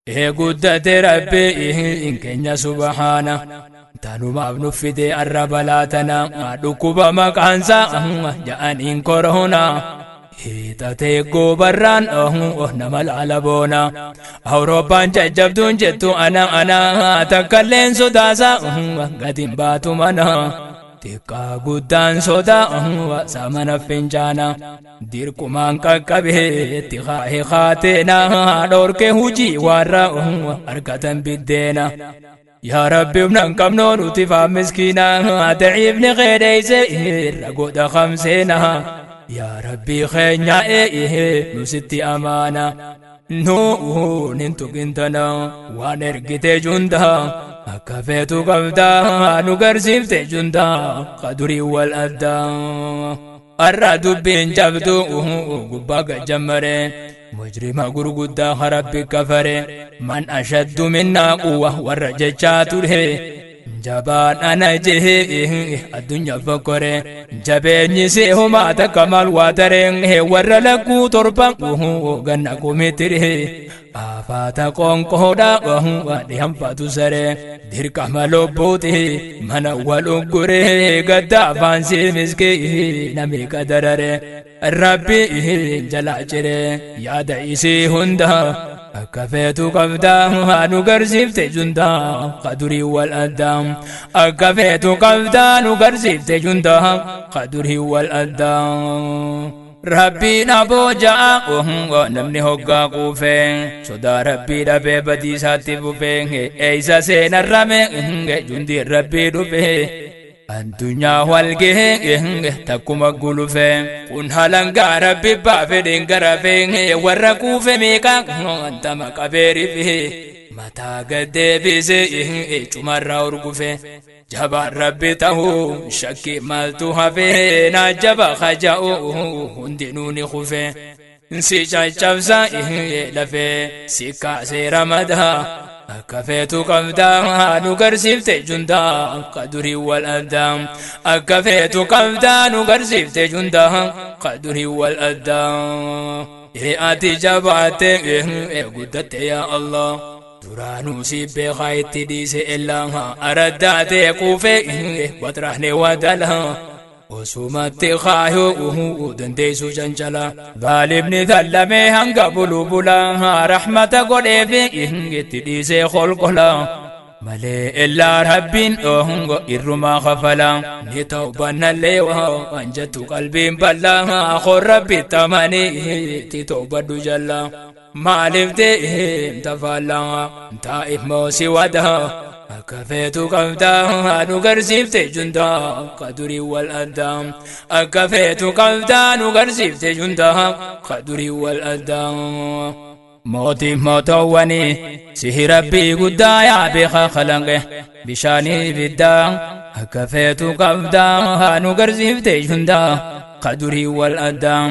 Guddate Rabbi keenya subhaana tanumaaf nuffite arra balaa tana dhukkuba maqaansaa ja'aniin koronaa hiixatee goobarraan nama laala boona Awurooppaan jajjabduun jettu ana ana takkalleen sodaasaa gatiin baatu mana xiqqaa guddaan sodaa samana fincaana dirqumaan qaqqabeetti kaa'e kaateena dhorke hujii warra argatan biddeena. Yaa Rabbi humna hin qabnoo nuti faa miskiina daciifni qeedheeyse irra godha kamseena. Yaa Rabbi keenya nu sitti amaana. Nuun hin tuqintana waan ergite junda akka feetu qabdaa nu garsiifte junda qadurii wal addaa. Arra dubbiin jabdu gubbaa gajjammare mujrima gurguddaa harabbi kafare man ashaddu minnaa quwwa warra jechaa ture jabaan ana jehee addunyaa fokkore jabeenyi see homaa takka maal waa tareen warra lakkuu torba ganna kumitire afaata qoonqoodha dhihanfatu sare dirqama lubbuuti mana wal uggure gadda afaan sii miskii nami qadarare Rabbi jalaa cire yaada isii hunda akka feetu qabdaa nu garsiifte junda qadurii wal addaa akka feetu qabdaa nu garsiifte junda qadurii wal addaa. Rabbiin aboo ja'a namni hoggaa quufee sodaa Rabbii dhabee badiisaatti fufee eeysa seenarrame jundiin Rabbii dhufee addunyaa walgahee takkuma gulufee kun halangaa Rabbi baafedheen garafee warra quufe meeqa antama qabeerifee mataa gaddeebisee cumarraa urgufee jabaan Rabbi ta'uu shakkii maaltu hafee naa jaba haja'u hundinuu ni kufee si caccabsa lafee si kaasee ramadaa akka feetu qabdaa nu garsiifte jundaa qadurii wal addaa akka feetu qabdaa nu garsiifte jundaa qadurii wal addaa. Ati jabaatte guddatte yaa Allah. Duraanuu si beekaa itti dhiise illaa araddaatee quufee watrahne wadalaa osumatti kaayuu dandeessu cancala baalibni tallamee hanga bulu bulaa rahmata godheefi itti dhiisee kolkola malee illaa Rabbiin irrumaa kafala ni tawbannallee waan jettu qalbiin bal'aa hor Rabbi tamanii itti tawbadhu jalla maaliif deemta faallaa taa'if moosi wadaa akka feetu qabdaa nu garsiifte jundaa qadurii wal addaa akka feetu qabdaa nu garsiifte jundaa qadurii wal addaa. Mootii mootowwanii sihi Rabbii guddaa yaa beekaa kalanqe bishaanii ibiddaa akka feetu qabdaa nu garsiifte jundaa qadurii wal addaa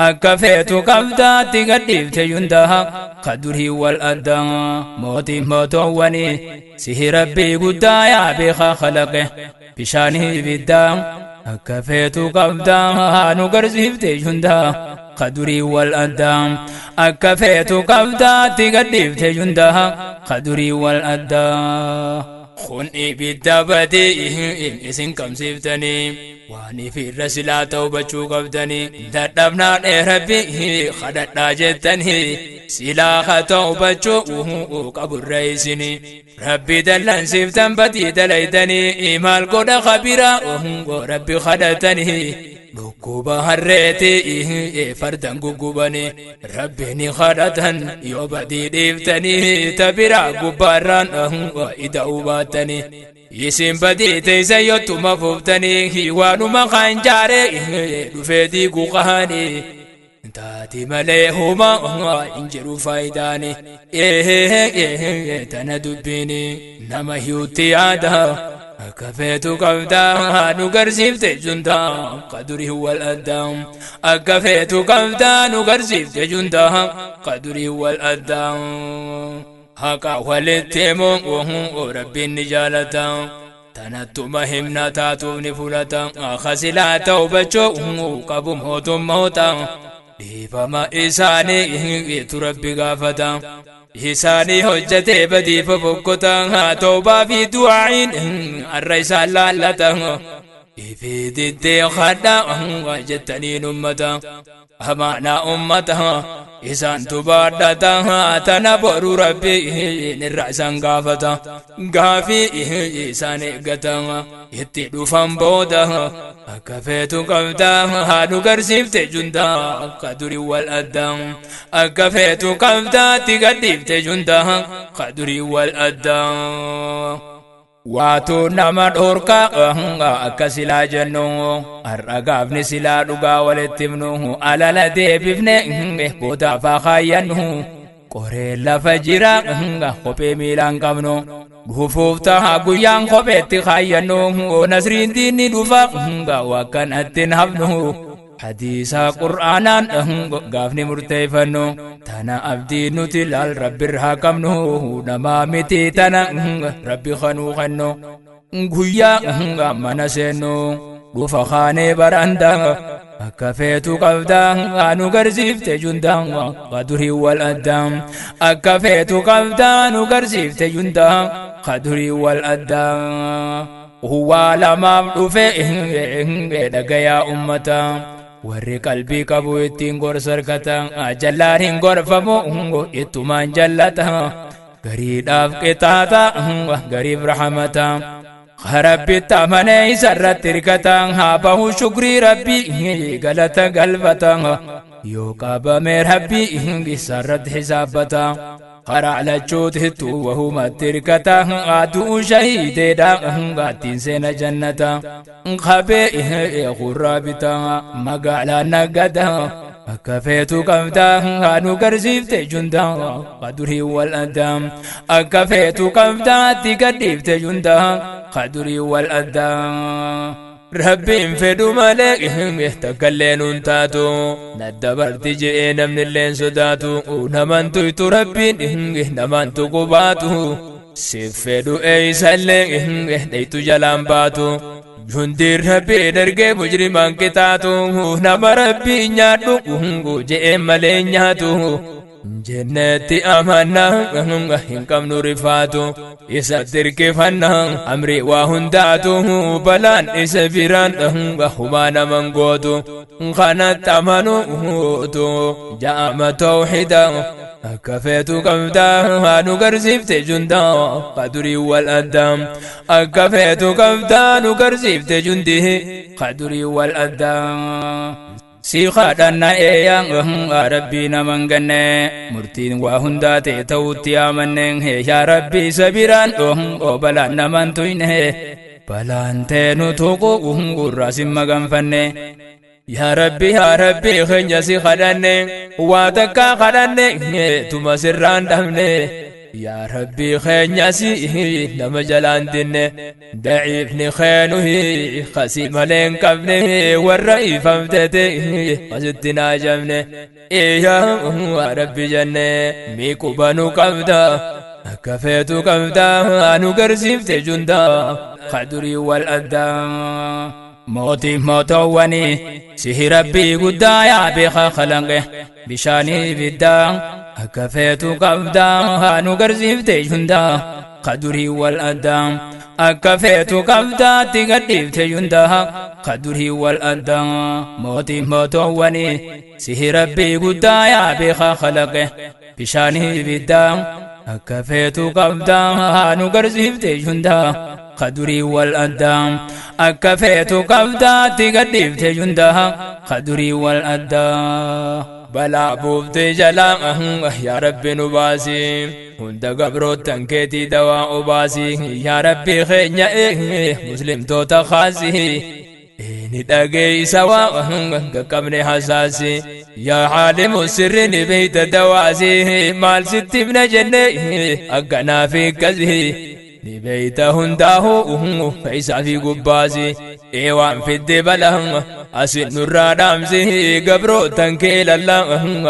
akka feetu qabdaatti gadhiifte jundaa qadurii wal addaa. Mootii mootowwanii sihi Rabbii guddaa yaa beekaa kalaqe bishaanii ibiddaa akka feetu qabdaa nu garsiifte jundaa qadurii wal addaa akka feetu qabdaatti gadhiifte jundaa qadurii wal addaa. Kun ibidda badii isin qabsiiftanii waan ifirra silaa tawbachuu qabdanii dadhabnaan Rabbi kadhadhaa jettanii silaa haa tawbachuu qaburra isinii Rabbi dallansiiftan badii dalaydanii maal godha khabira Rabbi kadhatanii dhukkuba harreetii fardan guggubanii Rabbi ni kadhatan yoo badii dhiiftanii tabiraa gubbaarraan ida'uu baattanii isin badii teessa yottuma fuuftanii waanuma kan jaaree dhufee diiguu qaanii taati malee huma hin jiru faayidaani tana dubbiini nama hiutti yaada akka feetu qabdaa nu garsiifte jundaa qadurii wal addaa akka feetu qabdaa nu garsiifte jundaa qadurii wal addaa. Haqa walitti himuun Rabbiin ni jaalata tanattuma himna taatuuf ni fudhata kasilaa tawbachuu qabu mootummoota dhiifama isaanii itu Rabbi gaafata. Isaanii hojjatee badiif fokkota toobaa fi du'aa'iin har'a isaan laallata. Ifii diddee kadha jettaniin ummata. Amaanaa ummata isaan tubaadhata tana boru rabbiin irra isaan gaafata. Gaafii isaan eeggata itti dhufan booda akka feetu qabda nu garsiifte jundaa akka durii wal addaa. Akka feetu qabda itti gadhiifte jundaa akka durii wal addaa. Waatu nama dhorka akka silaa jennu har'a gaafni silaa dhugaa walitti himnu alala deebifne boodaaf haa kaayyannu qoree lafa jira kophee miilaan qabnu dhufuuf ta'a guyyaan kopheetti kaayyannu nasriin diinni dhufa wakkanatti hin hafnu hadiisa qur'aanaan gaafni murteeffannu tana abdii nuti laal rabbirraa qabnu namaa miti tana rabbi kanuu kennu guyyaa mana seennu dhufa kaanee baranda akka feetu qabda nu garsiifte jundaa kadurii wal addaa. Akka feetu qabda nu garsiifte jundaa kadurii wal addaa. Waa lamaaf dhufe dhagayaa ummata. Warri qalbii qabu ittiin gorsa argata. Jallaan hin gorfamu ittumaan jallata. Gariidhaaf qixaata gariif rahamata. Rabbitti amanee isarratti hirkata. Haa bahu shukrii rabbii galata galfata. Yoo qabame rabbii isarratti hisaabbata. Karaa lachuutittu wahumatti hirkata. Aduu shahiideedha ittiin seena jannata. Qabee gurraa bita magaalaa nagada. Akka feetu qabda nu garsiifte jundaa kadurii wal addaa. Akka feetu qabda itti gadhiifte jundaa kadurii wal addaa. Rabbiin fedhu malee takkallee nuun taatu naddabarti je'ee namnilleen sodaatu naman tuytu rabbiin naman tuqu baatu siif fedhu eeysallee dheytu jalaan baatu. Jundiin rabbiin ergee mujrimaan qixaatu nama rabbii nyaadhu je'ee malee nyaatu. Jennetti amanna hin qabnu rifaatu isa dirqifanna amri waa hundaatu balaan isa biraan humaa naman gootu kanatti amanuutu ja'ama tawxida. Akka feetu qabda nu garsiifte jundaa kadurii wal addaa. Akka feetu qabda nu garsiifte jundii kadurii wal addaa. Si kadhanna eeyaa rabbii naman ganne murtiin waa hundaa ta'e ta'utti amanne yaa rabbii isa biraan balaan naman tuyne balaan teenu tuqu gurraa sin maganfanne. Yaa rabbi yaa rabbi keenya si kadhanne waa takka kadhanne tuma sirraan dhabne. Yaa rabbi keenya si nama jalaan dinne daciifni keenuhi kasii malee hin qabne warra ifamtete asitti naajamne. Yaa rabbi jenne miiquba nu qabda akka feetu qabda nu garsiifte jundaa kadurii wal addaa. Mootii mootowwanii sihi rabbii guddaa yaa beekaa kalanqe bishaanii ibiddaa akka feetu qabda nu garsiifte jundaa kadurii wal addaa. Akka feetu qabda itti gadhiifte jundaa kadurii wal addaa. Mootii mootowwanii sihi rabbii guddaa yaa beekaa kalanqe bishaanii ibiddaa akka feetu qabda nu garsiifte jundaa kadurii wal addaa. Akka feetu qabda itti gadhiifte jundaa kadurii wal addaa. Balaa buufte jalaa yaa rabbi nu baasi hunda gabroottan keetii dawaa obaasi yaa rabbi keenya muslimtoota kaasi ni dhageeysa waa qaqqabne hasaasi yaa caalimu sirri ni beeyta dawaasi maal sitti himna jenne akkanaa fi akkasi ni beeyta hundaahu feeysaa fi gubbaasi eewaan fidde balaa asin nurraa dhaamsi gabrootan kee lallaa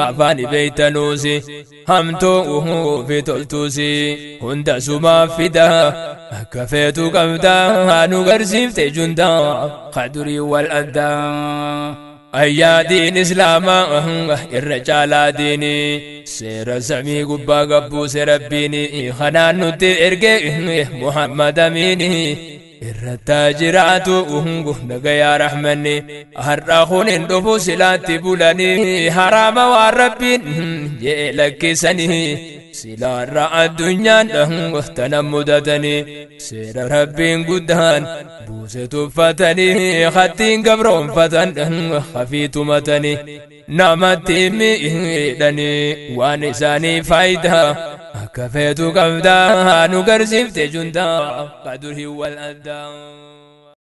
afaan beeytanuusi hamtuu fi toltuusi hunda sumaaf fida akka feetu qabda nu garsiifte jundaa kadurii wal addaa. Ayyaa diin islaamaa irra caalaa diini seera samii gubbaa gabbuuse rabbiini kanaan nutti erge Muhammad amiini irrattaa jiraatu nagayaa rahmanni. Har'a kun hin dhufu silaatti bulanii haraama waan rabbiin jee lakkisanii silaarra addunyaan tana mudatanii seera rabbiin guddaan buuse tuffatanii hattiin gabroonfatan hafii tumatanii namatti miidhanii waan isaanii faayidaa akka feetu qabdaa nu garsiifte jundaa qadurii wal addaa.